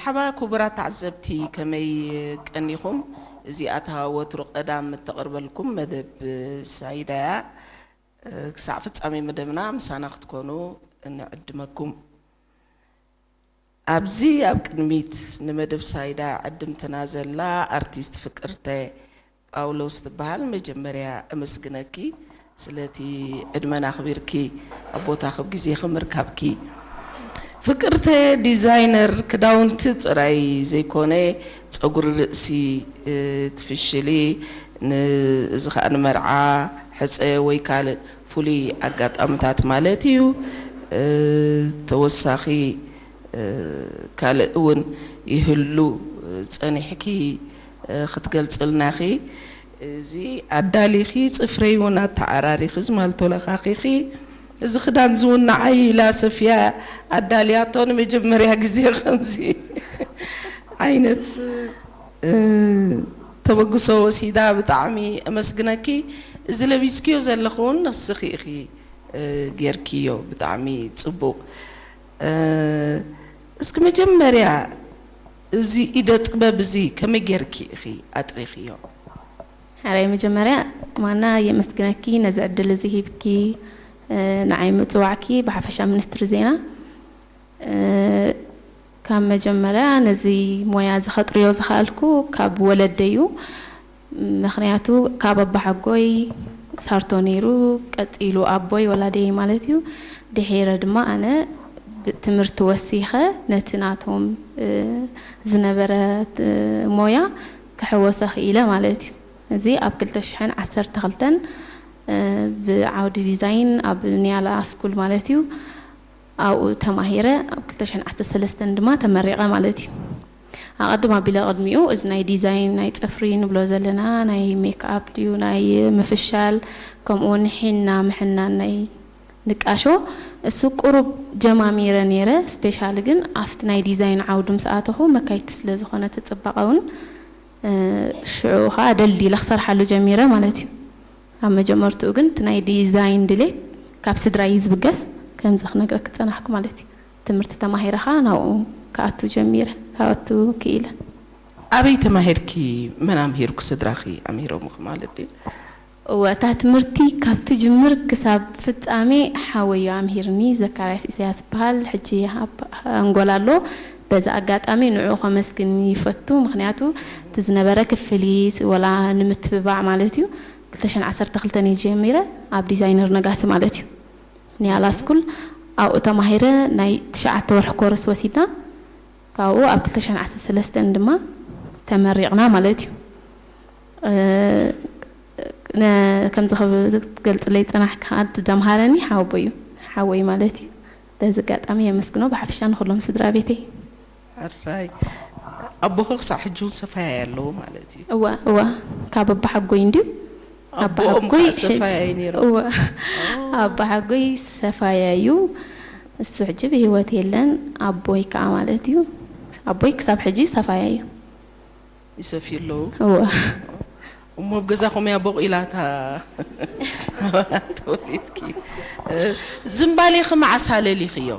መርሓባ ክቡራት ተዓዘብቲ፣ ከመይ ቀኒኹም? እዚኣ እታ ወትሩ ቀዳም እተቕርበልኩም መደብ ሳይዳ እያ። ክሳዕ ፍጻሜ መደብና ምሳና ክትኮኑ ንዕድመኩም። ኣብዚ ኣብ ቅድሚት ንመደብ ሳይዳ ዕድምትና ዘላ ኣርቲስት ፍቅርተ ጳውሎስ ትበሃል። መጀመርያ እመስግነኪ ስለቲ ዕድመን ኣኽቢርኪ ኣብ ቦታኺ ግዜኺ ምርካብኪ። ፍቅርተ ዲዛይነር ክዳውንቲ ጥራይ ዘይኮነ፣ ጸጉሪ ርእሲ፣ እ፣ ትፍሽሊ፣ ን-፣ እዚ ኸኣ ንመርዓ፣ ሕጸ ወይ ካልእ ፍሉይ ኣጋጣምታት ማለት እዩ። እ፣ ተወሳኺ፣ እ፣ ካልእ እውን ይህሉ፣ እ፣ ጸኒሕኪ፣ እ፣ ክትገልጽልና ኢኺ። እዚ ኣዳሊኺ፣ ጽፍረይ እውን ኣተዓራሪኺ፣ ዝማልቶ ለኻኺኺ፣ እዚ ክዳን ዝውናዓይ ኢላ ሰፍያ ኣዳልያቶ ንመጀመርያ ግዜ ከምዚ ዓይነት፣ እ፣ ተበግሶ ወሲዳ። ብጣዕሚ እመስግነኪ። እዚ ለቢስክዮ ዘለኹ እውን ንስኺ ኢኺ፣ እ፣ ጌርክዮ። ብጣዕሚ ጽቡቕ። እ፣ እስኪ መጀመርያ እዚ ኢደ ጥበብ እዚ ከመይ ጌርኪ ኢኺ ኣጥሪኽዮ? ሕራይ መጀመርያ ማና የመስግነኪ ነዚ ዕድል እዚ ሂብኪ፣ እ፣ ንዓይ ምጽዋዕኪ ብሓፈሻ ሚኒስትሪ ዜና። እ፣ ካብ መጀመርያ ነዚ ሞያ እዚ ከጥርዮ ዝኸኣልኩ ካብ ወለደይ እዩ። ምኽንያቱ ካብ ኣባሓጎይ ሳርቶ ነይሩ፣ ቀጺሉ ኣቦይ ወላደይ ማለት እዩ። ድሒረ ድማ ኣነ ብ-፣ ትምህርቲ ወሲኸ ነቲ ናቶም፣ እ፣ ዝነበረ፣ እ፣ ሞያ ክሕወሶ ክኢለ ማለት እዩ። እዚ ኣብ ክልተ ሽሕን ዓሰርተ ክልተን፣ እ፣ ብዓውዲ ዲዛይን ኣብ ኒያላ ስኩል ማለት እዩ። ኣብኡ ተማሂረ፣ ኣብ ክልተ ሽሕን ዓሰርተ ሰለስተን ድማ ተመሪቐ ማለት እዩ። ኣቐድም ኣቢለ ቅድሚኡ እዚ ናይ ዲዛይን ናይ ጽፍሪ ንብሎ ዘለና፣ ናይ ሜክኣፕ ድዩ ናይ ምፍሻል፣ ከምኡ እውን ሒና ምሕናን ናይ ንቃሾ፣ እሱ ቁሩብ ጀማሚረ ነይረ። ስፔሻሊ ግን ኣብቲ ናይ ዲዛይን ዓውዲ ምስ ኣተኹ መካይድቲ ስለ ዝኾነ እቲ ጽባቐ እውን፣ እ፣ ሽዑ ኸኣ ደልዲለ ክሰርሓሉ ጀሚረ ማለት እዩ። ኣብ መጀመርትኡ ግን እቲ ናይ ዲዛይን ድሌት ካብ ስድራይ እዩ ዝብገስ፣ ከምዚ ክነግረኪ ዝጸናሕኩ ማለት እዩ። ትምህርቲ ተማሂረ ኸኣ ናብኡ ክኣቱ ጀሚረ፣ ክኣቱ ክኢለ። ኣበይ ተማሂርኪ? መን ኣምሂርኩ? ስድራኺ ኣምሂሮምኺ ማለት ድዩ? እወ፣ እታ ትምህርቲ ካብ ትጅምር ክሳብ ፍጻሜ ሓወይ እዩ ኣምሂርኒ። ዘካርያስ ኢሳያስ ይበሃል። ሕጂ ኣብ ኣንጎላ ኣሎ። በዚ ኣጋጣሚ ንዕኡ ከመስግን ይፈቱ። ምኽንያቱ እቲ ዝነበረ ክፍሊት ወላ ንምትብባዕ ማለት እዩ። ክልተ ሽሕን ዓሰርተ ክልተን እዩ ጀሚረ፣ ኣብ ዲዛይነር ነጋሲ ማለት እዩ። ኒያላ ስኩል ኣብኡ ተማሂረ፣ ናይ ትሽዓተ ወርሒ ኮርስ ወሲድና። ካብኡ ኣብ ክልተ ሽሕን ዓሰርተ ሰለስተን ድማ ተመሪቕና ማለት እዩ። እ፣ ነ-፣ ከምዚ ክብ-፣ ክትገልጽለይ ዝጸናሕካ፣ እቲ ዘምሃረኒ ሓወቦይ እዩ። ሓወይ ማለት እዩ። በዚ ኣጋጣሚ የመስግኖ፣ ብሓፈሻ ንኹሎም ስድራ ቤተይ። ሕራይ። ኣቦኺ ክሳዕ ሕጂ እውን ሰፋያይ ኣለዎ ማለት እዩ? እወ፣ እወ። ካብ ኣቦሓጎይ እንድዩ። ኣቦኦም ኣቦሓጎይ ከዓ ሕጂ፣ ሰፋያይ ነይሮም? እወ። ኦ። ኣቦሓጎይ ሰፋያይ እዩ። እሱ ሕጂ ብህይወት የለን። ኣቦይ ከዓ ማለት እዩ። ኣቦይ ክሳብ ሕጂ ሰፋያይ እዩ። ይሰፍዩ ኣለዉ? እወ። እሞ ኣብ ገዛኹም እያ ቦቒላ እታ ተወሊድኪ። እ፣ ዝምባሌኺ መዓስ ኣለሊኽዮ?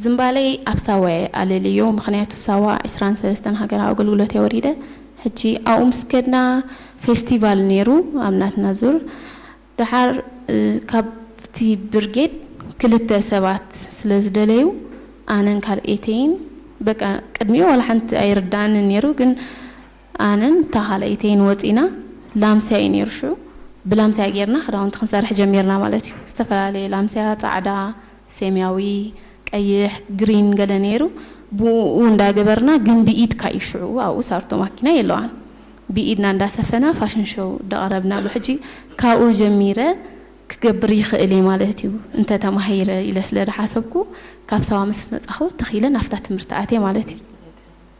ዝምባለይ ኣብ ሳዋ እየ ኣለልዮ፣ ምኽንያቱ ሳዋ ዕስራን ሰለስተን ሃገራዊ ኣገልግሎት እየ ወሪደ። ሕጂ ኣብኡ ምስ ከድና ፌስቲቫል ነይሩ ኣብ ናትና ዙር። ደሓር፣ እ፣ ካብቲ ብርጌድ ክልተ ሰባት ስለ ዝደለዩ፣ ኣነን ካልኤተይን፣ በቃ፣ ቅድሚኡ ዋላ ሓንቲ ኣይርዳእንን ነይሩ፣ ግን ኣነን እታ ካልኣይተይን ወፂና፣ ላምስያ እዩ ነይሩ ሽዑ። ብላምስያ ጌርና ክዳውንቲ ክንሰርሕ ጀሚርና ማለት እዩ። ዝተፈላለየ ላምስያ፣ ፃዕዳ፣ ሰማያዊ፣ ቀይሕ፣ ግሪን ገለ ነይሩ። ብኡ እንዳገበርና፣ ግን ብኢድካ እዩ ሽዑ፣ ኣብኡ ሳርቶ ማኪና የለዋን። ብኢድና እንዳሰፈና ፋሽን ሾው እንዳቐረብናሉ። ሕጂ ካብኡ ጀሚረ ክገብር ይኽእል እየ ማለት እዩ፣ እንተ ተማሂረ ኢለ ስለ ዝሓሰብኩ፣ ካብ ሳዋ ምስ መጻኹ ትኽ ኢለ ናብታ ትምህርቲ ኣትየ ማለት እዩ።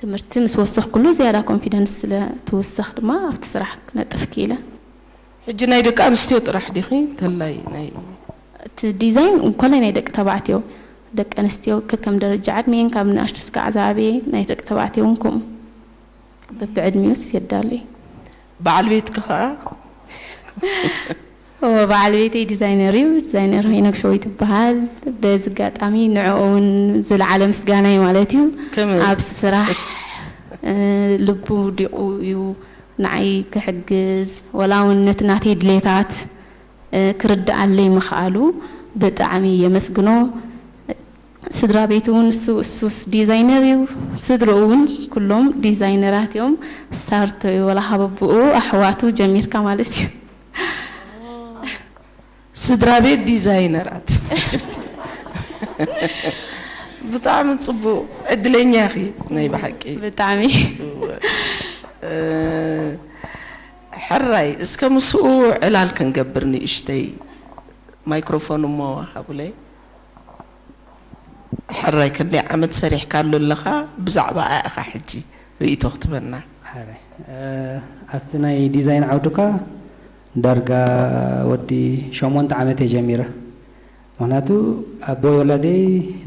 ትምህርቲ ምስ ወሰኽኩሉ ዝያዳ ኮንፊደንስ ስለ ትውስኽ ድማ ኣብቲ ስራሕ ክነጥፍ ክኢለ። ሕጂ ናይ ደቂ ኣንስትዮ ጥራሕ ዲኺ? እንተላይ ናይ እቲ ዲዛይን እንኮላይ ናይ ደቂ ተባዕትዮ፣ ደቂ ኣንስትዮ ከከም ደረጃ ዕድሜን ካብ ንኣሽቱ እስካዕ ዝዓበየ ናይ ደቂ ተባዕትዮ እውን ከምኡ በብዕድሚኡስ የዳሉ እዩ። በዓል ቤትኪ ኸኣ? እወ፣ በዓል ቤተይ ዲዛይነር እዩ። ዲዛይነር ሄኖክ ሸዊት ይበሃል። በዚ ኣጋጣሚ ንዕኡ እውን ዝለዓለ ምስጋና እዩ ማለት እዩ። ከመይ? ኣብ ስራሕ፣ እ፣ ልቡ ውዲቑ እዩ ንዓይ ክሕግዝ፣ ወላ እውን ነቲ ናተይ ድሌታት፣ እ፣ ክርድኣለይ ምኽኣሉ ብጣዕሚ የመስግኖ። ስድራ ቤቱ እውን እሱ፣ እሱስ ዲዛይነር እዩ። ስድርኡ እውን ኩሎም ዲዛይነራት እዮም። ስታርቶ እዩ፣ ወላ ካብ ኣቦኡ ኣሕዋቱ ጀሚርካ ማለት እዩ። ስድራ ቤት ዲዛይነራት። ብጣዕሚ ጽቡቕ፣ ዕድለኛ ኢኺ ናይ ብሓቂ። ብጣዕሚ። እ፣ ሕራይ፣ እስከ ምስኡ ዕላል ክንገብር ንእሽተይ። ማይክሮፎን እሞ ሃቡለይ። ሕራይ፣ ክንደይ ዓመት ሰሪሕካሉ ኣለኻ? ብዛዕባኣ ኢኻ ሕጂ ርእይቶ ክትበና። ሕራይ፣ እ፣ ኣብቲ ናይ ዲዛይን ዓውዲ እኳ ዳርጋ ወዲ ሸሞንተ ዓመት እየ ጀሚረ። ምኽንያቱ ኣቦይ ወላደይ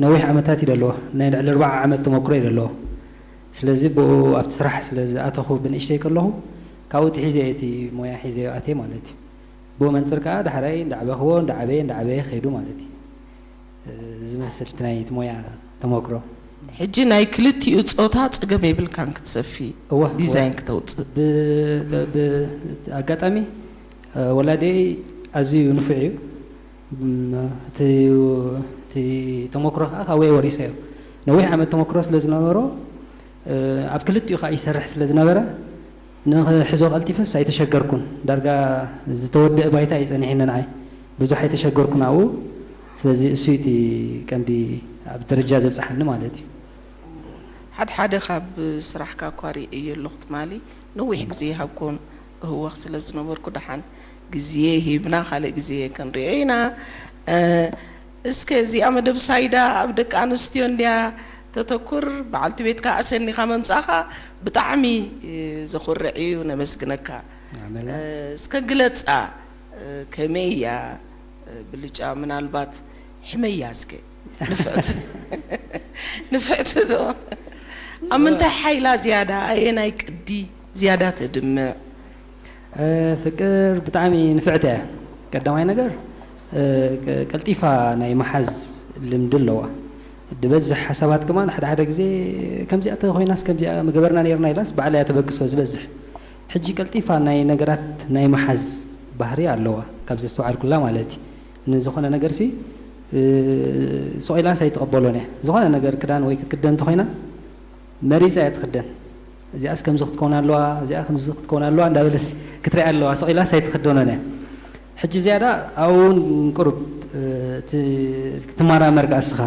ነዊሕ ዓመታት እዩ ዘለዎ፣ ናይ ልዕሊ ኣርብዓ ዓመት ተመክሮ እዩ ዘለዎ። ስለዚ ብኡ ኣብቲ ስራሕ ስለ ዝኣተኹ ብንእሽተይ ከለኹ ካብኡ ትሒዘ እየ እቲ ሞያ ሒዘዮ ኣትየ ማለት እዩ። ብኡ መንፅር ከዓ ዳሕራይ እንዳዕበኽዎ እንዳዓበየ እንዳዓበየ ከይዱ ማለት እዩ። እ፣ ዝመስል እቲ ናይ እቲ ሞያ ተመክሮ። ሕጂ ናይ ክልቲኡ ጾታ ጸገም የብልካን ክትሰፊ እወ፣ እወ። ዲዛይን ክተውጽእ። ብ-፣ ብ-፣ ኣጋጣሚ፣ እ፣ ወላዲየይ ኣዝዩ ንፉዕ እዩ። ም-፣ እቲ፣ እቲ ተመክሮ ከዓ ካብኡ ወሪሰዮ። ነዊሕ ዓመት ተመክሮ ስለ ዝነበሮ፣ እ፣ ኣብ ክልቲኡ ከዓ ይሰርሕ ስለ ዝነበረ፣ ንኽሕዞ ቀልጢፈስ ኣይተሸገርኩን። ዳርጋ ዝተወደአ ባይታ እዩ ጸኒሕኒ ንዓይ። ብዙሕ ኣይተሸገርኩን ኣብኡ። ስለዚ እሱ እዩ እቲ ቀንዲ ኣብ ደረጃ ዘብጽሓኒ ማለት እዩ። ሓድሓደ ካብ ስራሕካ እኳ ርእየዮ ኣለኹ ትማሊ። ነዊሕ ግዜ ይሃብኩን እህወኽ ስለ ዝነበርኩ፣ ደሓን ግዜ ሂብና ካልእ ግዜ ክንሪኦ ኢና። እ፣ እስከ እዚኣ መደብ ሳይዳ ኣብ ደቂ ኣንስትዮ እንድያ ተተኩር፣ በዓልቲ ቤትካ ኣሰኒኻ ምምጻእኻ ብጣዕሚ፣ እ፣ ዘኹርዕ እዩ፣ ነመስግነካ። ኣሜን። እ፣ እስከ ግለጻ፣ እ፣ ከመይ እያ፣ እ፣ ብልጫ ምናልባት ሕመያ እስከ፣ ንፍዕቲ፣ ንፍዕቲ ዶ? ኣብ ምንታይ ሓይላ ዝያዳ፣ ኣየናይ ቅዲ ዝያዳ ተድምዕ? እ፣ ፍቅር ብጣዕሚ ንፍዕቲ እያ። ቀዳማይ ነገር፣ እ፣ ቀ-፣ ቀልጢፋ ናይ ምሓዝ ልምዲ ኣለዋ። ዝበዝሕ ሓሳባት ከማን ሓደ ሓደ ግዜ ከምዚኣ ተኾይናስ ከምዚኣ ምገበርና ነይርና ኢላስ ባዕላ እያ ተበግሶ ዝበዝሕ። ሕጂ ቀልጢፋ ናይ ነገራት ናይ ምሓዝ ባህሪ ኣለዋ ካብ ዘስተውዓልኩላ ማለት እዩ። ንዝኾነ ነገርሲ፣ እ፣ ስቕ ኢላስ ኣይትቕበሎን እያ። ዝኾነ ነገር ክዳን ወይ ክትክደን እንተኾይና መሪጻ እያ ትኽደን። እዚኣስ ከምዚ ክትከውን ኣለዋ፣ እዚኣ ከምዚ ክትከውን ኣለዋ እንዳበለስ ክትሪኣ ኣለዋ፣ ስቕ ኢላስ ኣይትኽደኖን እያ። ሕጂ ዝያዳ ኣብኡ እውን ቁሩብ፣ እ፣ ት-፣ ክትመራመር ከኣ እስኻ።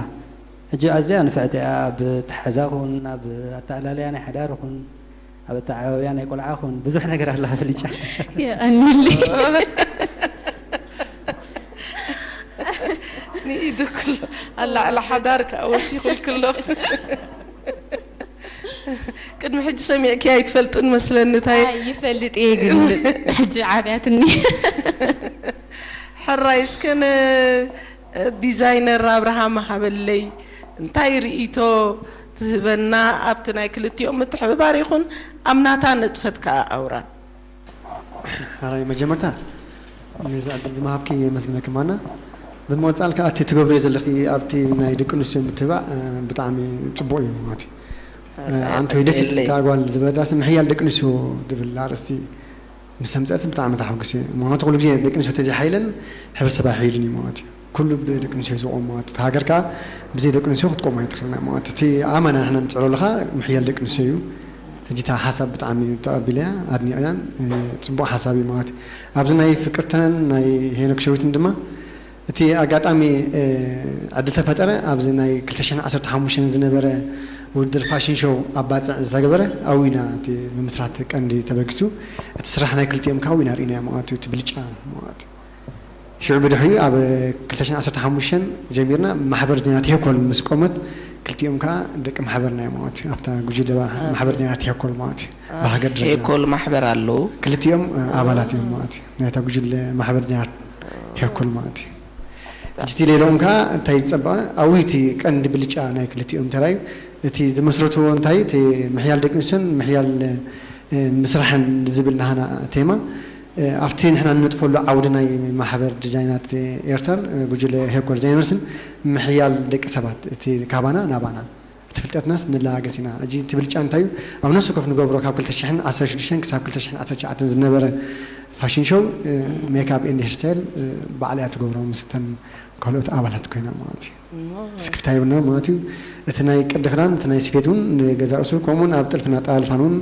ሕጂ ኣዝያ ንፍዕቲ እያ፣ ኣብ ኣተሓሕዛ ኹን፣ ኣብ ኣተኣላልያ ናይ ሓዳር ኹን፣ ኣብ ኣተዓባብያ ናይ ቆልዓ ኹን፣ ብዙሕ ነገር ኣለኻ ብልጫ። የቐንየለይ። ንኢዱ ክሎ፣ ኣላዕላ ሓዳር ከኣ ወሲኹልኪ ኣሎ። ቅድሚ ሕጂ ሰሚዕኪ ኣይትፈልጥን መስለኒ፣ እንታይ? ኣይ፣ ይፈልጥ እየ፣ ግን ሕጂ ዓብያትኒ። ሕራይ፣ እስከ ን-፣ ዲዛይነር ኣብርሃም ሃበለይ፣ እንታይ ርእይቶ ትህበና ኣብቲ ናይ ክልቲኦም ምትሕብባር ይኹን ኣብ ናታ ንጥፈት ከኣ ኣውራ? ሕራይ፣ መጀመርታ ነዚ ዕድል ብምሃብኪ የመስግነኪ ማና። ብምቕጻል ከኣ እቲ ትገብርዮ ዘለኺ ኣብቲ ናይ ደቂ ኣንስትዮ ምትብባዕ፣ እ፣ ብጣዕሚ ጽቡቕ እዩ ማለት እዩ። እ፣ ኣንቶይ ደስ ይብል። እታ ጓል ዝበለታሲ ምሕያል ደቂ ኣንስትዮ ዝብል ኣርእስቲ ምስ ኣምጸአት ብጣዕሚ ተሓጒሰ። ምኽንያቱ ኩሉ ግዜ ደቂ ኣንስትዮ ተዘይሓይለን ሕብረተሰብ ኣይሕይልን እዩ ማለት እዩ። ኩሉ ብደቂ ኣንስትዮ ዝቖም ማለት እዩ። እታ ሃገር ከኣ ብዘይ ደቂ ኣንስትዮ ክትቆም ኣይትኽእልን እያ ማለት እዩ። እቲ ኣማና ንሕና ንጽዕሮ ኣለኻ ምሕያል ደቂ ኣንስትዮ እዩ። ሕጂ እታ ሓሳብ ብጣዕሚ ተቐቢለያ፣ ኣድኒቐያን፣ እ፣ ጽቡቕ ሓሳብ እዩ ማለት እዩ። ኣብዚ ናይ ፍቅርተን ናይ ሄኖክ ሸዊትን ድማ እቲ ኣጋጣሚ፣ እ፣ ዕድል ተፈጠረ። ኣብዚ ናይ ክልተ ሽሕን ዓሰርተ ሓሙሽተን ዝነበረ ውድድር ፋሽን ሾው ኣብ ባጽዕ ዝተገበረ ኣብኡ ኢና እቲ ምምስራት ቀንዲ ተበጊሱ። እቲ ስራሕ ናይ ክልቲኦም ከኣ ኣብኡ ኢና ርኢናዮ ማለት እዩ፣ እቲ ብልጫ ማለት እዩ። ሽዑ ብድሕሪኡ ኣብ ክልተ ሽሕን ዓሰርተ ሓሙሽተን ጀሚርና ማሕበር ዜና ቴኮል ምስ ቆመት፣ ክልቲኦም ከኣ ደቂ ማሕበርና እዮም ማለት እዩ። ኣብታ ጉጅለ ማሕበር ዜና ቴኮል ማለት እዩ። ብሃገር ደረጃ ቴኮል ማሕበር ኣለዉ። ክልቲኦም፣ እ፣ ኣባላት እዮም ማለት እዩ። ናይታ ጉጅለ ማሕበር ዜና ቴኮል ማለት እዩ። ሕጂ እቲ ሌላኦም ከኣ እንታይ ዝጸበቐ፣ ኣብኡ እቲ ቀንዲ ብልጫ ናይ ክልቲኦም ተራእዩ። እቲ ዝመስረትዎ እንታይ፣ እቲ ምሕያል ደቂ ኣንስትዮን ምሕያል፣ እ፣ ምስራሕን ዝብል ናህና ቴማ፣ ኣብቲ ንሕና ንነጥፈሉ ዓውዲ ናይ ማሕበር ዲዛይናት ኤርትራን ጉጅለ ሄኮር ዲዛይነርስን ምሕያል ደቂ ሰባት፣ እቲ ካባና ናባና፣ እቲ ፍልጠትናስ ንለጋገስ ኢና። ሕጂ እቲ ብልጫ እንታይ እዩ? ኣብ ነፍሲ ወከፍ ንገብሮ ካብ ክልተ ሽሕን ዓሰርተ ሽዱሽተን ክሳብ ክልተ ሽሕን ዓሰርተ ትሽዓተን ዝነበረ ፋሽን ሾው፣ ሜክኣፕ ኤንድ ሄር ስታይል ባዕላ እያ ትገብሮ፣ ምስተን ካልኦት ኣባላት ኮይና ማለት እዩ። ስክፍታ ይብልና ማለት እዩ። እቲ ናይ ቅዲ ክዳን፣ እቲ ናይ ስፌት እውን ንገዛ ርእሱ፣ ከምኡውን ኣብ ጥልፍን ኣጠላልፋን እውን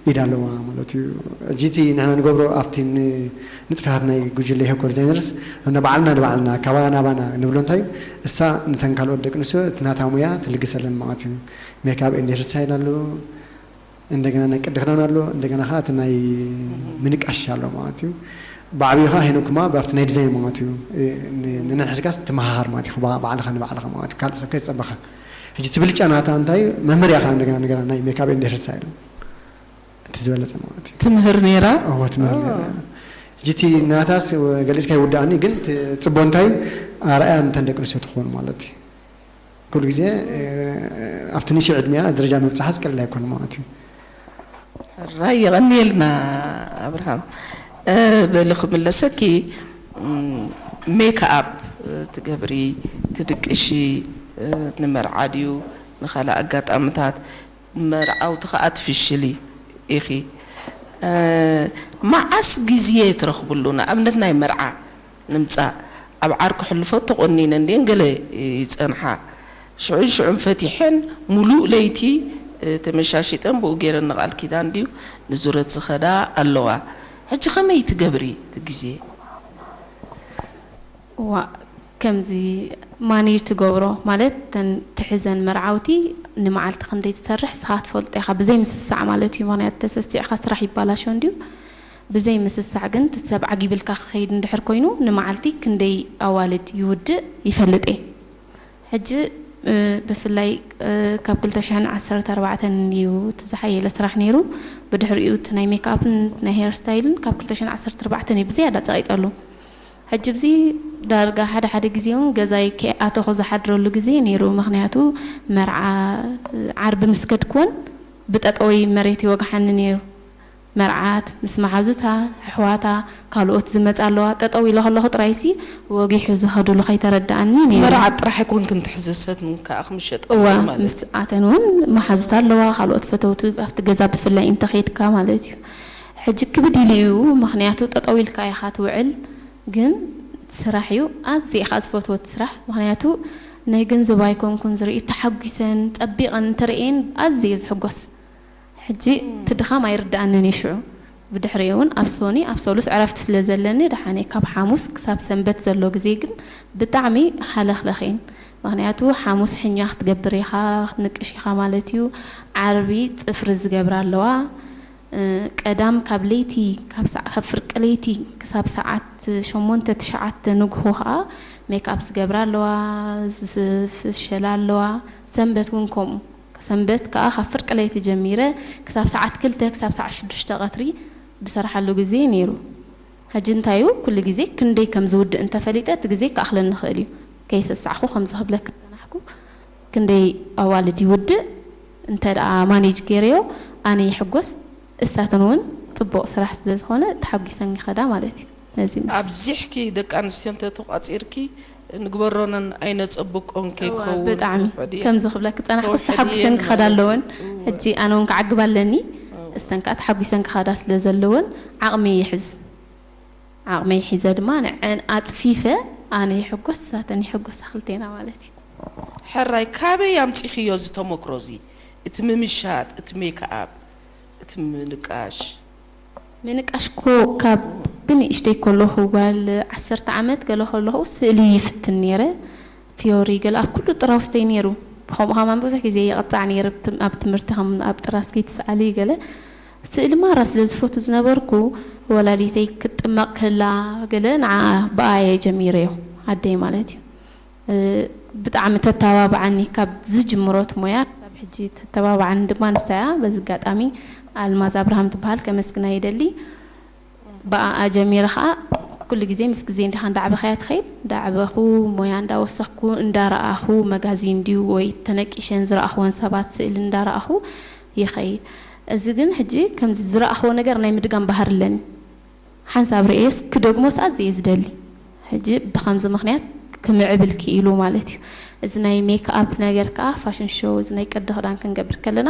ኢድ ኣለዋ ማለት እዩ። ሕጂ እቲ ንሕና ንገብሮ ኣብቲ ን-፣ ንጥፈታት ናይ ጉጅለ ሄኮር ዲዛይነርስ፣ ንባዕልና ንባዕልና፣ ካባና ናባና ንብሎ እንታይ እዩ? እሳ ንተን ካልኦት ደቂ ኣንስትዮ እቲ ናታ ሙያ ትልግሰለን ማለት እዩ። ሜክኣፕ ኤንድ ሄር ስታይል ኣሎ፣ እንደገና ናይ ቅዲ ክዳን ኣሎ፣ እንደገና ከዓ እቲ ናይ ምንቃሽ ኣሎ ማለት እዩ። ብዓብዩ ከዓ ሄኖክ ድማ ብኣብቲ ናይ ዲዛይን ማለት እዩ። እ፣ ን-፣ ንነንሕድካስ ትመሃሃር ማለት እዩ። ባ-፣ ባዕልኻ ንባዕልኻ ማለት እዩ። ካልእ ሰብ ከይተጸበኻ። ሕጂ እቲ ብልጫ ናታ እንታይ እዩ? መምህር እያ ከዓ እንደገና፣ እንደገና ናይ ሜክኣፕ ኤንድ ሄር ስታይል። እቲ ዝበለጸ ማለት እዩ። ትምህር ነይራ? እወ፣ ትምህር ኦ። ነይራ። ሕጂ እቲ ናታስ ገሊጽካ ይውድኣኒ፣ ግን እቲ ጽቡቕ እንታይ እዩ? ኣርኣያ ንተን ደቂ ኣንስትዮ ትኸውን ማለት እዩ። ኩሉ ግዜ፣ እ፣ ኣብቲ ንእሽቶ ዕድሚኣ ደረጃ ምብጻሓስ ቀሊል ኣይኮነ ማለት እዩ። ሕራይ የቐንየልና ኣብርሃም። እ፣ በሊ ክምለሰኪ፣ እም፣ ሜክኣፕ ትገብሪ፣ ትድቅሺ፣ እ፣ ንመርዓ ድዩ ንኻልእ ኣጋጣምታት፣ መርዓውቲ ከኣ ትፍሽሊ ኢኺ። እ፣ መዓስ ግዜ ትረኽብሉ? ንኣብነት ናይ መርዓ ንምጻእ፣ ኣብ ዓርኪ ሕልፎ ተቖኒነን ድየን ገለ ይጸንሓ። ሽዑን ሽዑን ፈቲሐን፣ ሙሉእ ለይቲ፣ እ፣ ተመሻሺጠን፣ ብኡ ገይረን ንቓል ኪዳን ድዩ ንዙረት ዝኸዳ ኣለዋ። ሕጂ ከመይ ትገብሪ እቲ ግዜ? ዋእ፣ ከምዚ ማኔጅ ትገብሮ ማለት፣ እተን ትሕዘን መርዓውቲ ንመዓልቲ ክንደይ ትሰርሕ ንስኻ ትፈልጦ ኢኻ፣ ብዘይ ምስሳዕ ማለት እዩ። ምኽንያቱ ተሰሲዕካ ስራሕ ይባላሾ እንድዩ። ብዘይ ምስሳዕ ግን እቲ ሰብ ዓጊብልካ ክኸይድ እንድሕር ኮይኑ፣ ንመዓልቲ ክንደይ ኣዋልድ ይውድእ ይፈልጥ እየ። ሕጂ፣ እ፣ ብፍላይ፣ እ፣ ካብ ክልተ ሽሕን ዓሰርተ ኣርባዕተን እዩ እቲ ዝሓየለ ስራሕ ነይሩ። ብድሕሪኡ እቲ ናይ ሜክኣፕን ናይ ሄር ስታይልን ካብ ክልተ ሽሕን ዓሰርተ ኣርባዕተን እዩ ብዝያዳ ጸቒጠሉ። ሕጂ ኣብዚ ዳርጋ ሓደ ሓደ ግዜ እውን ገዛይ ከይኣተኹ ዝሓድረሉ ግዜ ነይሩ። ምኽንያቱ መርዓ ዓርቢ ምስ ከድኩወን ብጠጠወይ መሬት ይወግሓኒ ነይሩ። መርዓት ምስ መሓዙታ፣ ኣሕዋታ፣ ካልኦት ዝመጻ ኣለዋ። ጠጠው ኢለ ከለኹ ጥራይሲ ወጊሑ ዝኸዱሉ ከይተረድኣኒ ነይሩ። መርዓት ጥራሕ ኣይኮንክን ትሕዚ፣ ሰተን እውን ከኣ ክምሸጣ እዋ ኣለዎ ማለት ምስ ኣተን እውን መሓዙታ ኣለዋ፣ ካልኦት ፈተውቲ ኣብቲ ገዛ ብፍላይ እንተኸይድካ ማለት እዩ። ሕጂ ክብድ ኢሉ እዩ፣ ምኽንያቱ ጠጠው ኢልካ ኢኻ ትውዕል። ግን ስራሕ እዩ። ኣዝየ ኢኻ ዝፈትዎ እቲ ስራሕ፣ ምኽንያቱ ናይ ገንዘብ ኣይኮንኩን ዝርኢ፣ ተሓጒሰን ጸቢቐን እንተርእየን ኣዝየ እየ ዝሕጎስ። ሕጂ እቲ ድኻም ኣይርድኣንን እዩ ሽዑ። ብድሕሪኡ እውን ኣብ ሶኒ ኣብ ሰሉስ ዕረፍቲ ስለ ዘለኒ ደሓን እየ። ካብ ሓሙስ ክሳብ ሰንበት ዘሎ ግዜ ግን ብጣዕሚ ሃለኽለኽ እየን። ምኽንያቱ ሓሙስ ሕኛ ክትገብር ኢኻ፣ ክትንቅሽ ኢኻ ማለት እዩ። ዓርቢ ጽፍሪ ዝገብራ ኣለዋ። ቀዳም ካብ ለይቲ ካብ ሰዓ- ካብ ፍርቂ ለይቲ ክሳብ ሰዓት ሸሞንተ ትሽዓተ ንግሆ ከኣ ሜክኣፕ ዝገብራ ኣለዋ፣ ዝፍሸላ ኣለዋ። ሰንበት እውን ከምኡ። ሰንበት ከኣ ካብ ፍርቂ ለይቲ ጀሚረ ክሳብ ሰዓት ክልተ ክሳብ ሰዓት ሽዱሽተ ቀትሪ ዝሰርሓሉ ግዜ ነይሩ። ሕጂ እንታይ እዩ ኩሉ ግዜ ክንደይ ከም ዝውድእ እንተፈሊጠ እቲ ግዜ ክኣኽለኒ ይኽእል እዩ። ከይሰሳዕኹ ከምዚ ክብለኪ ዝጸናሕኩ ክንደይ ኣዋልድ ይውድእ እንተ ደኣ ማኔጅ ገይረዮ ኣነ ይሕጎስ፣ እሳተን እውን ጽቡቕ ስራሕ ስለ ዝኾነ ተሓጒሰን ይኸዳ ማለት እዩ። ነዚ ይመስል። ኣብዚሕኪ ደቂ ኣንስትዮ እንተ ተቋጺርኪ ንግበሮነን ኣይነጸብቆን እወ፣ ከይከውን ብጣዕሚ ተውሕዲ እየን። ከምዚ ክብለኪ ጸናሕኩስ ተውሕዲ ተሓጒሰን እየን ክኸዳ ማለት ኣለወን። እዩ። እወ። ሕጂ ኣነ እውን ክዓግብ ኣለኒ፣ እወ። እስተን ከኣ ተሓጒሰን ክኸዳ ስለ ዘለወን ዓቕሚ ይሕዝ። ዓቕመይ ሒዘ ድማ ንዐን ኣጽፊፈ ኣነ ይሕጎስ እሳተን ይሕጎሳ ክልቴና ማለት እዩ። ሕራይ ካበይ ኣምጺኽዮ እዚ ተሞክሮ እዚ እቲ ምምሻጥ እቲ ሜክኣፕ እቲ ምንቃሽ? ምንቃሽ እኮ ካብ ብንእሽተይ ከለኹ ጓል ዓሰርተ ዓመት ገለ ከለኹ ስእሊ ይፍትን ነይረ። ፊዮሪ ገለ ኣብ ኩሉ ጥራውስተይ ነይሩ። ብኸምኡ ከማን ብዙሕ ግዜ ይቕጻዕ ነይረ ኣብ ትምህርቲ ከም ኣብ ጥራስኪ ትስኣሊ ገለ። ስእሊ ማራ ስለ ዝፈቱ ዝነበርኩ ወላዲተይ ክትጥመቕ ከላ ገለ ንዓ ብኣ እየ ጀሚረዮ ኣደይ ማለት እዩ። ብጣዕሚ ተተባብዓኒ ካብ ዝጅምሮ እቲ ሞያ ክሳብ ሕጂ ተተባብዓኒ ድማ ንሳ እያ። በዚ ኣጋጣሚ ኣልማዝ ኣብርሃም ትበሃል ከመስግና ይደሊ። ብኣኣ ጀሚረ ከዓ ኩሉ ግዜ ምስ ግዜ እንዲኻ እንዳዕበኻያ ትኸይድ። እንዳዕበኹ ሞያ እንዳወሰኽኩ እንዳረኣኹ መጋዚን ድዩ ወይ ተነቂሸን ዝረኣኽወን ሰባት ስእሊ እንዳረኣኹ ይኸይድ። እዚ ግን ሕጂ ከምዚ ዝረኣኽዎ ነገር ናይ ምድጋም ባህሪ ኣለኒ። ሓንሳብ ርእየስ ክደግሞ ሰዓት ዘየ ዝደሊ። ሕጂ ብኸምዚ ምኽንያት ክምዕብል ክኢሉ ማለት እዩ። እዚ ናይ ሜክኣፕ ነገር ከኣ ፋሽን ሾው፣ እዚ ናይ ቅዲ ክዳን ክንገብር ከለና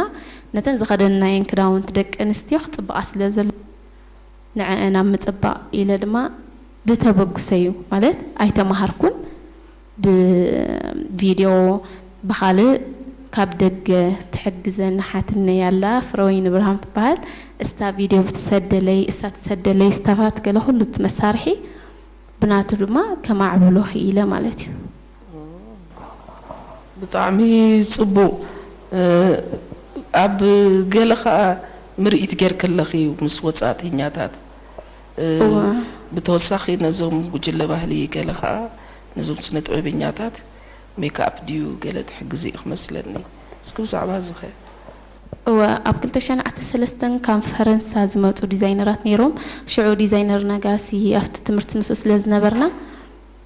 ነተን ዝኸደንናየን ክዳውንቲ ደቂ ኣንስትዮ ክጽብቓ ስለ ዘሎ ንዐአን ኣብ ምጽባቕ ኢለ ድማ ብተበግሶ እዩ ማለት ኣይተማሃርኩን። ብቪድዮ ብኻልእ ካብ ደገ ትሕግዘኒ ሓትነይ ኣላ፣ ፍረወይኒ ብርሃም ትበሃል። እስታ ቪድዮ ብትሰደለይ፣ እሳ ትሰደለይ ስታፋት ገለ ኩሉ እቲ መሳርሒ ብናቱ ድማ ከማዕብሎ ክኢለ ማለት እዩ። ብጣዕሚ ጽቡቕ። ኣብ ገለ ኸኣ ምርኢት ጌርክለኺ ምስ ወጻእተኛታት። እዋ። ብተወሳኺ ነዞም ጉጅለ ባህሊ ገለ ኸኣ ነዞም ስነ ጥበበኛታት ሜክኣፕ ድዩ ገለ ትሕግዚ ኢኺ መስለኒ። እስኪ ብዛዕባ እዚ ኸ? እወ፣ ኣብ ክልተ ሺሕ ዓሰርተ ሰለስተ ካብ ፈረንሳ ዝመጹ ዲዛይነራት ነይሮም። ሽዑ ዲዛይነር ነጋሲ ኣብቲ ትምህርቲ ምስኡ ስለ ዝነበርና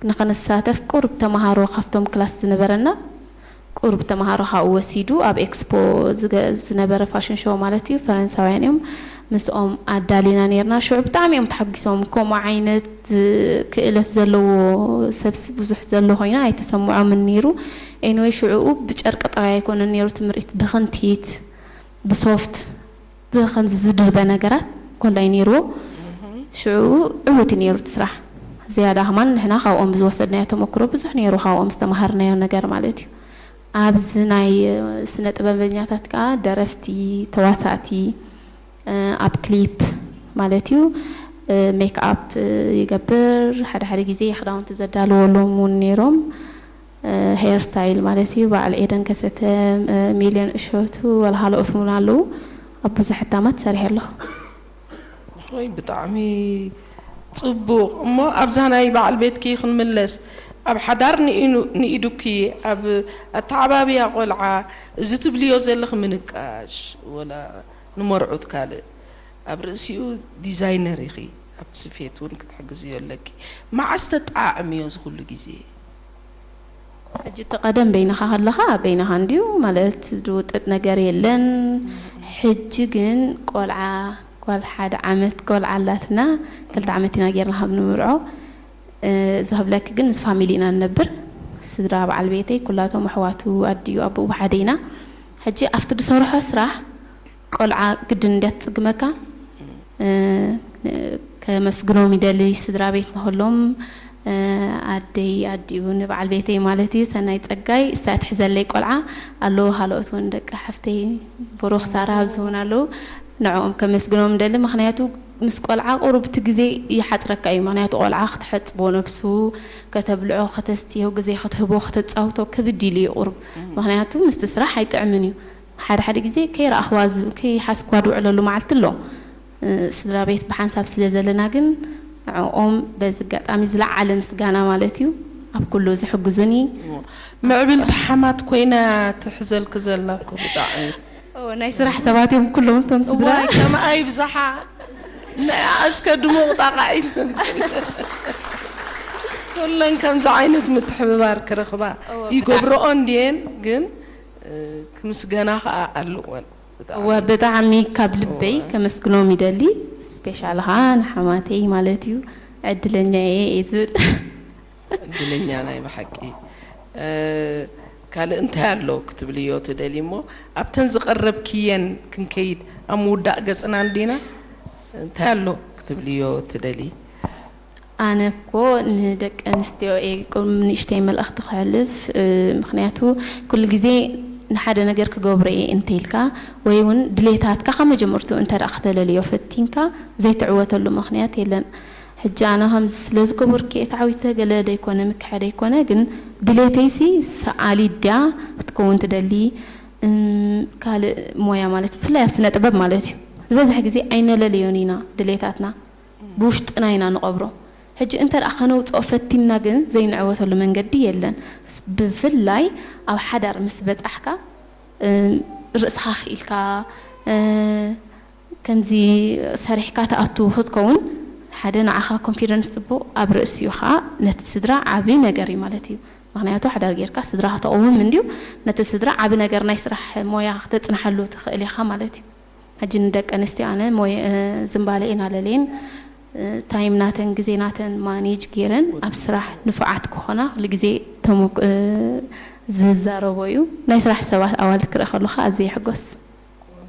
ንኽንሳተፍ ቁሩብ ተምሃሮ ካብቶም ክላስ ዝነበረና ቁሩብ ተምሃሮ ካብኡ ወሲዱ ኣብ ኤክስፖ ዝገ- ዝነበረ ፋሽን ሾው ማለት እዩ። ፈረንሳውያን እዮም። ምስኦም ኣዳሊና ነይርና። ሽዑ ብጣዕሚ እዮም ተሓጒሶም። ከምኡ ዓይነት ክእለት ዘለዎ ሰብሲ ብዙሕ ዘሎ ኮይና ኣይተሰምዖምን ነይሩ። ኤኒወይ ሽዑኡ ብጨርቂ ጥራይ ኣይኮነን ነይሩ እቲ ምርኢት፣ ብክንቲት፣ ብሶፍት፣ ብኸምዚ ዝድርበ ነገራት ኮላይ ነይርዎ። ሽዑኡ ዕዉት እዩ ነይሩ እቲ ስራሕ። ዝያዳ ከማን ንሕና ካብኦም ዝወሰድናዮ ተመክሮ ብዙሕ ነይሩ፣ ካብኦም ዝተምሃርናዮ ነገር ማለት እዩ። ኣብዚ ናይ ስነ ጥበበኛታት ከዓ ደረፍቲ፣ ተዋሳእቲ፣ ኣብ ክሊፕ ማለት እዩ ሜክኣፕ ይገብር። ሓደ ሓደ ግዜ ክዳውንቲ ዘዳልወሎም እውን ነይሮም። ሄር ስታይል ማለት እዩ። በዓል ኤደን ከሰተ፣ ሚልዮን እሸቱ፣ ወላ ካልኦት እውን ኣለዉ። ኣብ ብዙሕ ሕታማት ሰሪሐ ኣለኹ። ወይ ብጣዕሚ ጽቡቕ። እሞ ኣብዛ ናይ በዓል ቤትኪ ክንምለስ፣ ኣብ ሓዳር ንኢኑ- ንኢዱኪ፣ ኣብ ኣተዓባብያ ቆልዓ፣ እዚ ትብልዮ ዘለኺ ምንቃሽ፣ ወላ ንመርዑት ካልእ፣ ኣብ ርእሲኡ ዲዛይነር ኢኺ፣ ኣብቲ ስፌት እውን ክትሕግዝዮ ኣለኪ። መዓስ ተጠዓዕምዮ እዚ ኩሉ ግዜ? ሕጂ እቲ ቀደም በይንኻ ከለኻ በይንኻ እንድዩ ማለት ዝውጥጥ ነገር የለን። ሕጂ ግን ቆልዓ ጓል ሓደ ዓመት ቆልዓ ኣላትና፣ ክልተ ዓመት ኢና ጌርና ካብ ንምርዖ። እዚ ክብለኪ ግን ምስ ፋሚሊ ኢና ንነብር። ስድራ በዓል ቤተይ ኩላቶም ኣሕዋቱ ኣዲኡ ኣቦኡ ብሓደ ኢና። ሕጂ ኣብቲ ዝሰርሖ ስራሕ ቆልዓ ግድን እንድያ ትጽግመካ። ከመስግኖም ይደሊ ስድራ ቤት ንኹሎም፣ ኣደይ ኣዲኡ ንበዓል ቤተይ ማለት እዩ ሰናይ ጸጋይ፣ እሳ ትሕዘለይ ቆልዓ ኣለዉ፣ ካልኦት እውን ደቂ ሓፍተይ ብሩኽ ሳራ ኣብዚ እውን ኣለዉ። ንዕኦም ከመስግኖም ደሊ፣ ምኽንያቱ ምስ ቆልዓ ቁሩብ እቲ ግዜ ይሓጽረካ እዩ። ምኽንያቱ ቆልዓ ክትሐጽቦ ነብሱ፣ ከተብልዖ፣ ከተስትዮ፣ ግዜ ክትህቦ፣ ከተጻውቶ ክብድ ኢሉ እዩ ቁሩብ። ምኽንያቱ ምስቲ ስራሕ ኣይጥዕምን እዩ። ሓደ ሓደ ግዜ ከይረኣኽዋ ዝ- ከይሓስኳ ዝውዕለሉ መዓልቲ ኣሎ። ስድራ ቤት ብሓንሳብ ስለ ዘለና ግን ንዕኦም በዚ ኣጋጣሚ ዝለዓለ ምስጋና ማለት እዩ ኣብ ኩሉ ዝሕግዙኒ። ምዕብልቲ ሓማት ኮይና ትሕዘልኪ ዘላ እኮ ብጣዕሚ። ኦ፣ ናይ ስራሕ ሰባት እዮም ኩሎም እቶም ስድራ። እዋይ ከማኣ ይብዛሓ። ንኣ እስከ ድሙቕ ጣቓዒት። ኩለን ከምዚ ዓይነት ምትሕብባር ክረኽባ እወ፣ ይገብርኦ እንድየን ግን ክምስገና ከዓ ኣለወን። ብጣዕሚ እወ፣ ብጣዕሚ ካብ ልበይ እወ። ከመስግኖም ይደሊ። ስፔሻል ኸዓ ንሓማተይ ማለት እዩ። ዕድለኛ እየ እየ ዝብል። እድለኛ ናይ ብሓቂ። ካልእ እንታይ ኣሎ ክትብልዮ ትደሊ? እሞ ኣብተን ዝቐረብክየን ክንከይድ፣ ኣብ ምውዳእ ገፅና እንዲና እንታይ ኣሎ ክትብልዮ ትደሊ? ኣነ እኮ ንደቂ ኣንስትዮ እየ ቁም ንእሽተይ መልእኽቲ ከሕልፍ። ምኽንያቱ ኩሉ ግዜ ንሓደ ነገር ክገብሮ እየ እንተይልካ ወይ እውን ድሌታትካ ካብ መጀመርትኡ እንተ ደኣ ከተለልዮ ፈቲንካ ዘይትዕወተሉ ምኽንያት የለን። ሕጂ ኣነ ከምዚ ስለ ዝገበርኩ እየ ተዓዊተ ገለ ደይኮነ ምክሐ ደይኮነ፣ ግን ድሌተይሲ ሰኣሊት ድያ ክትከውን ትደሊ? ካልእ ሞያ ማለት ብፍላይ ኣብ ስነ ጥበብ ማለት እዩ ዝበዝሕ ግዜ ኣይነለልዮን ኢና ድሌታትና። ብውሽጥና ኢና ንቐብሮ። ሕጂ እንተ ደኣ ከነውፅኦ ፈቲንና ግን ዘይንዕወተሉ መንገዲ የለን። ብፍላይ ኣብ ሓዳር ምስ በፃሕካ ርእስኻ ክኢልካ ከምዚ ሰሪሕካ ትኣቱ ክትከውን ሓደ ንዓኻ ኮንፊደንስ ፅቡቕ ኣብ ርእሲ እዩ ከዓ ነቲ ስድራ ዓብዪ ነገር እዩ ማለት እዩ። ምክንያቱ ሓዳር ጌርካ ስድራ ከተቕውም እንድዩ ነቲ ስድራ ዓቢ ነገር ናይ ስራሕ ሞያ ክተፅንሓሉ ትኽእል ኢኻ ማለት እዩ። ሕጂ ንደቂ ኣንስትዮ ኣነ ሞየ ዝምባለ እየን ኣለለየን ታይም ናተን፣ ግዜ ናተን ማኔጅ ገይረን ኣብ ስራሕ ንፉዓት ክኾና ኩሉ ግዜ ተመክ- ዝዛረቦ እዩ። ናይ ስራሕ ሰባት ኣዋልድ ክርኢ ከለኹ ኣዝየ ይሕጎስ።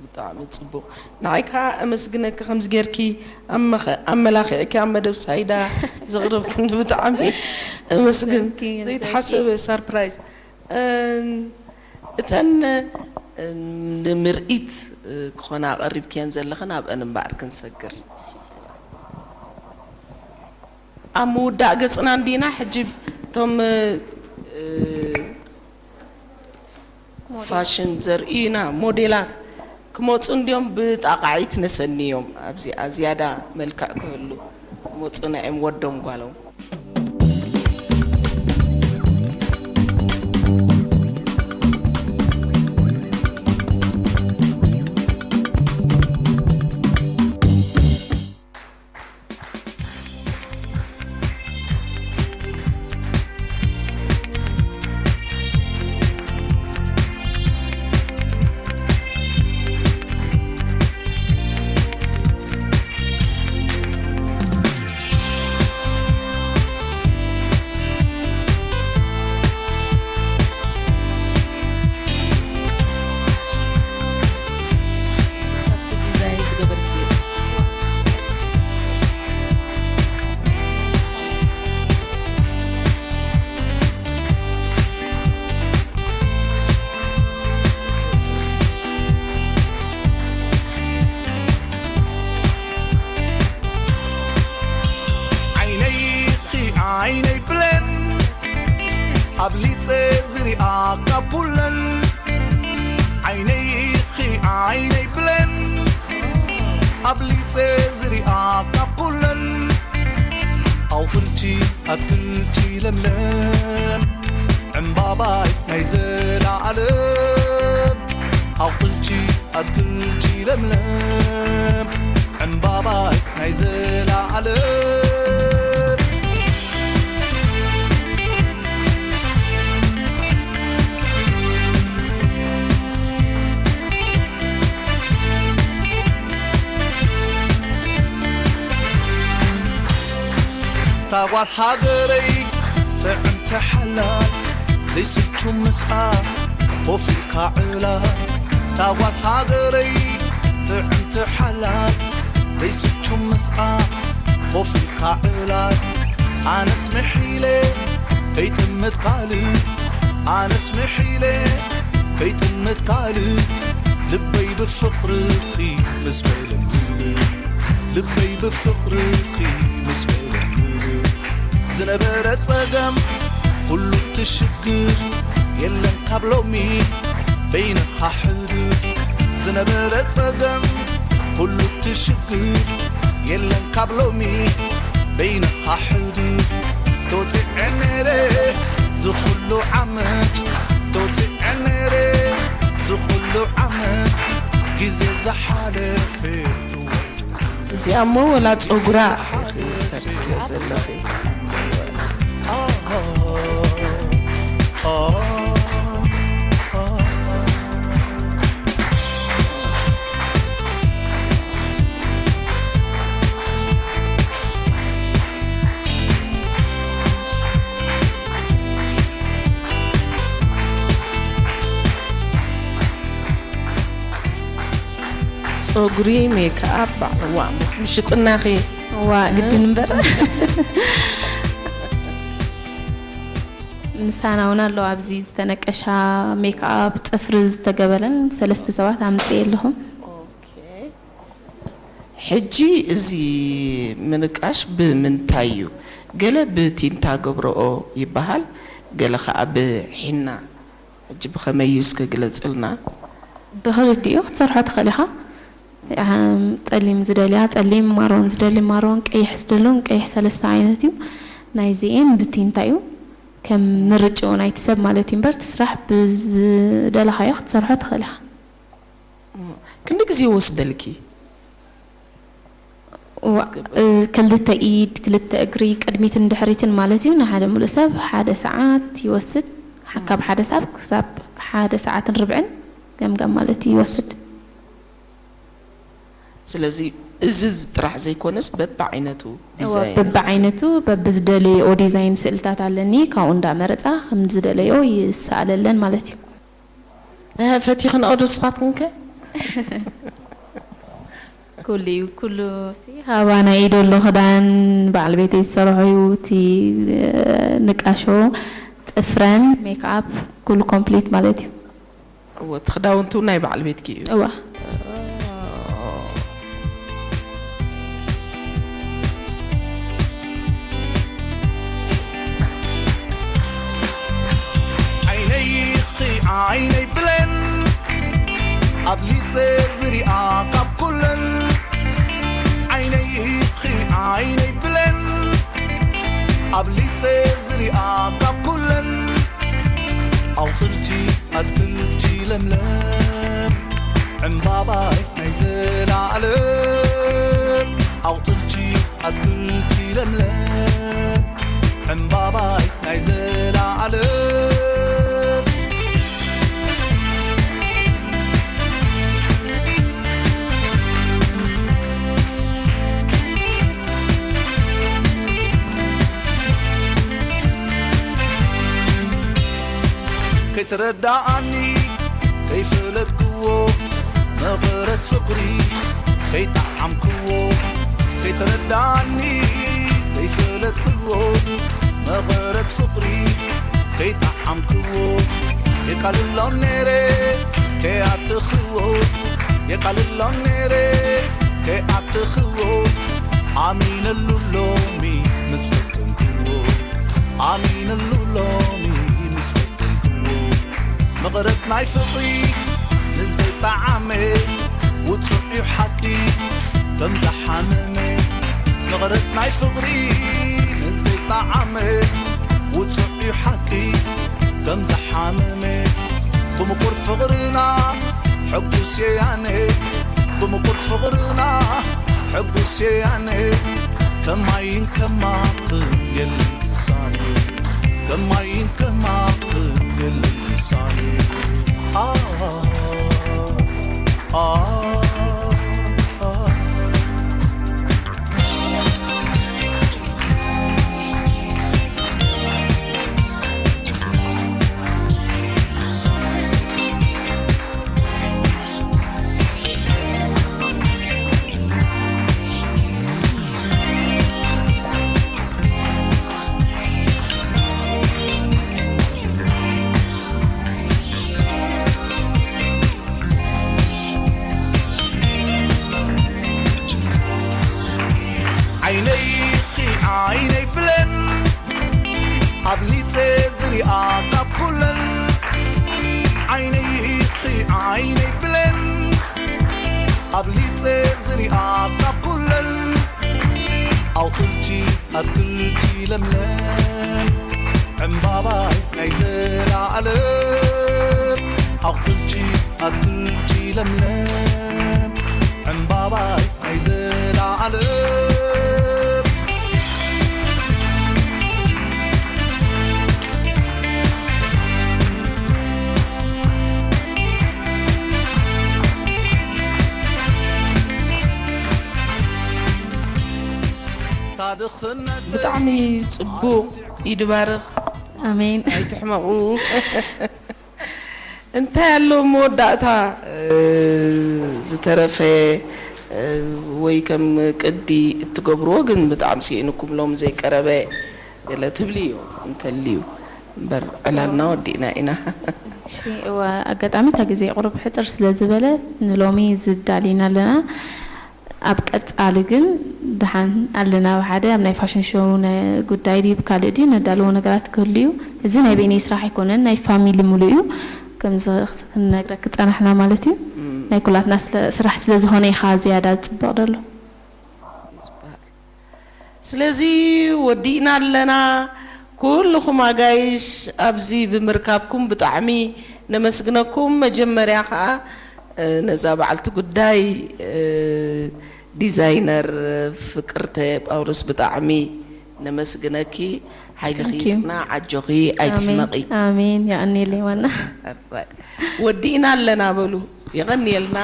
ብጣዕሚ ጽቡቕ። ንዓይ ከኣ ኣመስግነኪ ከምዚ ጌርኪ ኣመኸ- ኣመላኺዕኪ ኣብ መደብ ሳይዳ ዘቕረብክኒ ብጣዕሚ ኣመስግን። Thank you፣ ዘይተሓሰበ ሳርፕራይዝ። እተን ንምርኢት ክኾና ኣቐሪብክየን ዘለኽን ኣብአን እምበኣር ክንሰግር። ኣብ ምውዳእ ገጽና እንዲና ሕጂ እቶም ፋሽን ዘርእዩና ሞዴላት ክመፁ እንዲዮም ብጣቓዒት ነሰንዮም ኣብዚኣ ዝያዳ መልክዕ ክህሉ ክመፁና እዮም ወዶም ጓሎም። ዓይነይኺ ዓይነይ ብሌን ኣብሊፀ ዝሪኣ ካብ ኩለን ዓይነይኺ ዓይነይ ብሌን ኣብሊፀ ዝሪኣ ካብ ኩለን ኣውክልቲ ኣትክልቲ ለምለም ዕምባባይ ናይ ዘለኣለም ኣውክልቲ ኣትክልቲ ለምለም ዕምባባይ ናይ ዘለኣለም ታጓል ሃገረይ ጥዕምቲ ሓላል ዘይስቹ ምስኣ ኮፍ ኢልካ ዕላል ታጓል ሃገረይ ጥዕምቲ ሓላል ዘይስቹ ምስኣ ኮፍ ኢልካ ዕላል ኣነስ ምሒለ ከይጥምት ካልእ ኣነስ ምሒለ ከይጥምት ካልእ ልበይ ብፍቕርኺ ምስ በለኒ ልበይ ብፍቕርኺ ምስ በለኒ ዝነበረ ጸገም ኩሉ ትሽግር የለን ካብ ሎሚ በይንኻ ሕድር ዝነበረ ጸገም ኩሉ ትሽግር የለን ካብ ሎሚ በይንኻ ሕድር ተወጺዐ ነይረ ዝኹሉ ዓመት ተወጺዐ ነይረ ዝኹሉ ዓመት ግዜ ዝሓለፈ እዚኣ እሞ ወላ ጸጉራ ኢኺ ሰሪሕክዮ ዘለኺ። ጸጉሪ ሜክኣፕ ባዕዋ ምሽጥናኺ ዋ ግድን እምበር ምሳና እውን ኣለዋ ኣብዚ ዝተነቀሻ ሜክኣፕ ፅፍሪ ዝተገበረን ሰለስተ ሰባት ኣምፅእ ኣለኹም። ሕጂ እዚ ምንቃሽ ብምንታይ እዩ? ገለ ብቲንታ ገብረኦ ይበሃል፣ ገለ ኸዓ ብሒና። ሕጂ ብኸመይ እዩ እስከ ግለጽልና? ብኽልቲኡ ክትሰርሖ ትኽእል ኢኻ። ጸሊም ዝደልያ ጸሊም፣ ማሮን ዝደሊ ማሮን፣ ቀይሕ ዝደሊ እውን ቀይሕ፣ ሰለስተ ዓይነት እዩ። ናይዚኤን ብቲንታ እዩ። ከም ምርጭኡ ናይቲ ሰብ ማለት እዩ እምበር፣ እቲ ስራሕ ብዝደለኻዮ ክትሰርሖ ትኽእል ኢኻ። ክንዲ ግዜ ይወስደልኪ? ክልተ ኢድ፣ ክልተ እግሪ፣ ቅድሚትን ድሕሪትን ማለት እዩ። ንሓደ ሙሉእ ሰብ ሓደ ሰዓት ይወስድ። ካብ ሓደ ሰዓት ክሳብ ሓደ ሰዓትን ርብዕን ገምገም ማለት እዩ ይወስድ። ስለዚ እዚ ጥራሕ ዘይኮነስ በብዓይነቱ እወ፣ ዲዛይን በብዓይነቱ በብዝደለይኦ ዲዛይን ስእልታት ኣለኒ። ካብኡ እንዳመረፃ ከም ዝደለዮ ይሰኣለለን ማለት እዩ። እህ፣ ፈቲኽንኦ ዶ ንስኻትክን ከ? ኩሉ እዩ፣ ኩሉ ሲ ካባና እዩ ደሎ። ክዳን በዓል ቤተይ ዝሰርሖ እዩ፣ እቲ ንቃሾ፣ ጥፍረን፣ ሜክኣፕ፣ ኩሉ ኮምፕሊት ማለት እዩ። እወ፣ እቲ ክዳውንቲ እውን ናይ በዓል ቤትኪ እዩ። እዋ። ዓይነይ ኺ ዓይነይ ብለን ኣብሊፀ ዝሪኣ ካብ ኩለን ዓይነይ ኺ ዓይነይ ብለን ኣብሊፀ ዝሪኣ ካብ ኩለን ኣውፅልቲ ኣትክልቲ ለምለም ዕምባባይ ናይ ዘላለም ኣውፅልቲ ኣትክልቲ ለምለም ዕምባባይ ናይ ዘላለም ከይተረዳኣኒ ከይፈለጥክዎ መቐረት ፍቕሪ ከይጠዓምክዎ ከይተረዳኣኒ ከይፈለጥክዎ መቐረት ፍቕሪ ከይጠዓምክዎ የቃልሎም ነይረ ከይኣትኽዎ የቃልሎም ነይረ ከይኣትኽዎ ኣሚነሉ ሎሚ ምስ ፈተንክዎ ኣሚነሉ ሎሚ ምስ ፈተንክዎ መቐረት ናይ ፍቕሪ ንዘይጠዓመ ውጹዕ እዩ ሓቂ ከም ዝሓመመ መቐረት ናይ ፍቕሪ ንዘይጠዓመ ውጹዕ እዩ ሓቂ ከም ዝሓመመ ብምቁር ፍቕርና ሕጉስ እየ ኣነ ብምቁር ፍቕርና ሕጉስ እየ ኣነ ከማይን ከማኽን የለን ዝሳነ ከማይን ከማኽን የለን ዝሳነ ኣ ኣ ኣ ዓይነይኺ ዓይነይ ብለን ኣብሊፀ ዝሪኣ ካብ ኩለን ዓይነይኺ ዓይነይ ብለን ኣብሊፀ ዝሪኣ ካብ ኩለን ኣውፅልቲ ኣትክልቲ ለምለም ዕምባባይ ናይ ዘላለም ኣቑፅልቲ ኣትክልቲ ለምለም ዕምባባይ ናይ ዘላለም ታድኽነት ብጣዕሚ ጽቡቕ ይድባርኽ ኣሜን። ኣይትሕመቑ እንታይ ኣሎ መወዳእታ ዝተረፈ ወይ ከም ቅዲ እትገብርዎ ግን ብጣዕሚ ስኢንኩም ሎም ዘይቀረበ ገለ ትብልዮ እንተልዩ እምበር ዕላልና ወዲእና ኢና እሺ እወ ኣጋጣሚ እታ ግዜ ቁሩብ ሕፅር ስለ ዝበለ ንሎሚ ዝዳሊና ኣለና ኣብ ቀፃሊ ግን ደሓን ኣለና ብሓደ ኣብ ናይ ፋሽን ሾው ጉዳይ ድዩ ብካልእ ድዩ ነዳልዎ ነገራት ክህሉ እዩ እዚ ናይ በይነይ ስራሕ ኣይኮነን ናይ ፋሚሊ ሙሉ እዩ ከምዚ ክንነግረክ ፀናሕና ማለት እዩ ናይ ኩላትና ስራሕ ስለ ዝኾነ ኢኻ ዝያዳ ዝፅበቕ ደሎ ስለዚ ወዲእና ኣለና ኩልኹም ኣጋይሽ ኣብዚ ብምርካብኩም ብጣዕሚ ነመስግነኩም መጀመርያ ከዓ ነዛ በዓልቲ ጉዳይ ዲዛይነር ፍቅርተ ጳውሎስ ብጣዕሚ ነመስግነኪ ሓይልኺ ይፅና ዓጆኺ ኣይትሕመቒ ኣሜን ያኣኔለይ ዋና ወዲእና ኣለና በሉ የቐንየልና